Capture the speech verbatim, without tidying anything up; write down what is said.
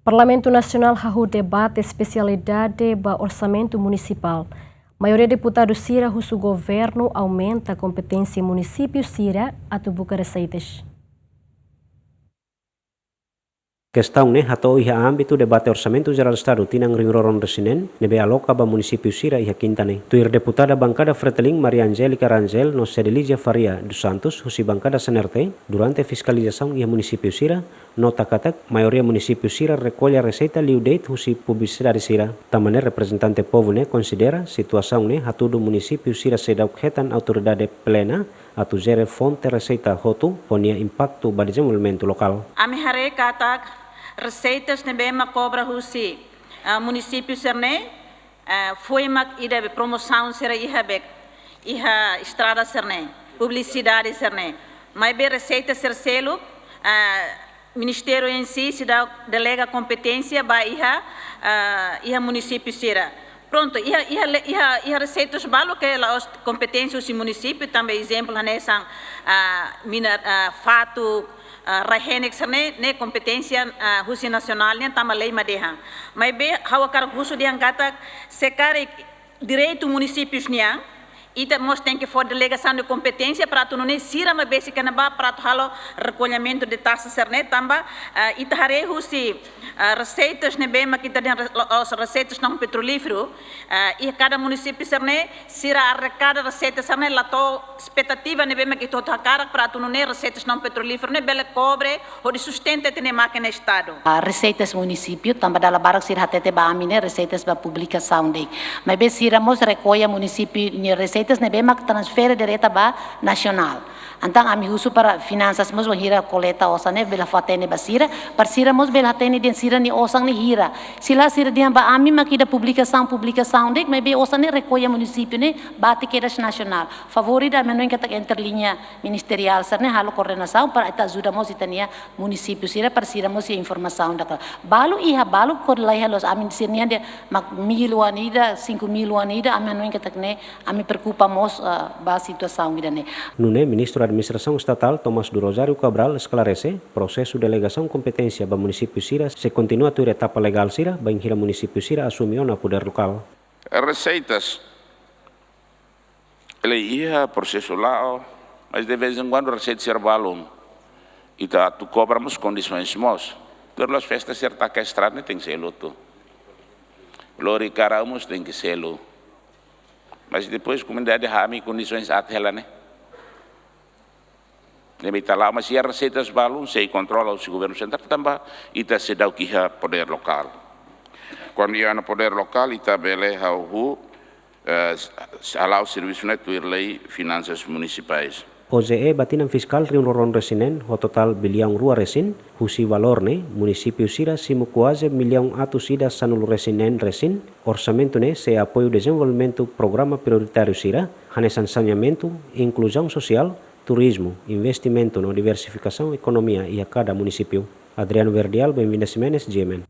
Parlamentu Nasionál hahú debate espesialidade ba orsamentu munisipál. Maioria deputadu sira husu governu aumenta kompeténsia munisípiu sira atu buka reseitas. Kestaun ne'e hato'o iha ámbitu debate Orsamentu Jerál Estadu tinan rihun rua ruanulu-resin-neen, ne'ebé aloka ba munisípiu sira iha kinta ne'e. Tuir deputada bankada Fretilin Maria Angélica Rangel no Cedelizia Faria dos Santos husi bankada C N R T, durante fiskalizasaun iha munisípiu sira, nota katak maioria munisípiu sira rekolla reseita liu de'it husi publisidade sira. Tanba ne'e reprezentante povu ne'e konsidera situasaun ne'e hatudu munisípiu sira seidauk hetan autoridade plena atu jere fonte reseita hotu, ho nia impaktu ba dezenvolvimentu lokál. Ami haree katak reseitas ne'ebé mak kobra husi, ah, munisípiu sira-ne'e, ah, foin mak ida be promosaun sira iha be, iha estrada sira-ne'e, publisidade sira-ne'e. Maibé reseita sira seluk, ah, ministériu em si seidauk delega kompeténsia ba iha, ah, iha munisípiu sira. Prontu, iha, iha le-, iha, iha reseitas balu ke la'ós kompeténsia husi munisípiu, tanba ezemplu hanesan, ah, mina, ah, fatuk, ah, rai-henek sira-ne'e, ne'e kompeténsia, ah, husi nasionál nian tanba lei mak dehan. Maibé ha'u hakarak husu dehan katak, se karik direitu munisípius nian, ita mós tenke fó delegasaun de kompeténsia para atu nune'e sira mak besik iha ne'ebá para atu halo rekollamentu de taxa sira-ne'e tanba, ah, ita haree husi, ah, reseitas ne'ebé mak ita dehan re-, lo-, os reseitas não petrolíferu, ah, iha kada munisípiu sira-ne'e, sira arrekada reseita sira-ne'e la to'o espetativa ne'ebé mak ita hotu hakarak para atu nune'e reseitas não petrolíferu ne'e bele kobre hodi sustenta ita-nia mákina Estadu. Ah, reseitas munisípiu, tanba dala barak sira hatete ba ami ne'e reseitas ba publikasaun de'it. Maibé sira mós rekolla munisípiu nia reseitas ne'ebé mak transfere direta ba nasionál. Entaun ami husu para finansas mós wainhira koleta osan ne'e bele fó hatene ba sira, para sira mós bele hatene dehan sira-nia osan ne'e hira. Se lae sira dehan ba ami mak ida publikasaun, publikasaun de'it, maibé osan ne'e rekolla munisípiu ne'e bate kedas nasionál. Favór ida ami hanoin katak interliña ministeriál sira-ne'e halo koordenasaun para ita ajuda mós ita-nia munisípiu sira para sira mós iha informasaun ida ka. Balu iha, balu kor lai halos ami sira-nian dehan mak mil oan ida, sinku mil oan ida, ami hanoin katak ne'e, ami preokupa mós, ah, ba situasaun ida-ne'e. Nune'e Ministru Administrasaun Estatál Tomás do Rosário Cabral esklarese, prosesu delegasaun kompeténsia ba munisípiu sira sei kontinua tuir etapa legál sira, bainhira munisípiu sira asume ona podér lokál. Reseitas, ele iha prosesu la'o, mas de vez em quando reseita sira balun. Ita atu kobra mós kondisoens mós. Tuir loos festa sira taka estrada ne'e tenke selu hotu. Lori karau mós tenke selu. Mas depois komunidade hami kondisoens aat hela ne'e. Ne'ebé ita la'o, mas iha reseitas balun sei kontrola husi governu sentrál tanba ita seidauk iha podér lokál. Kuandu iha ona podér lokál, ita bele hahú, eh, s-, s-, hala'o servisu ne'e tuir lei finansas munisipais. O J E ba tinan fiskál rihun rua ruanulu-resin-neen ho totál biliaun rua resin, husi valór ne'e, munisípiu sira simu kuaze millaun atus ida sanulu-resin-neen resin, orsamentu ne'e sei apoiu dezenvolvimentu programa prioritáriu sira, hanesan saneamentu, inkluzaun sosiál, turizmu, investimentu no diversifikasaun ekonomia iha kada munisípiu. Adriano Verdial, Benvinda Ximenes, G M N.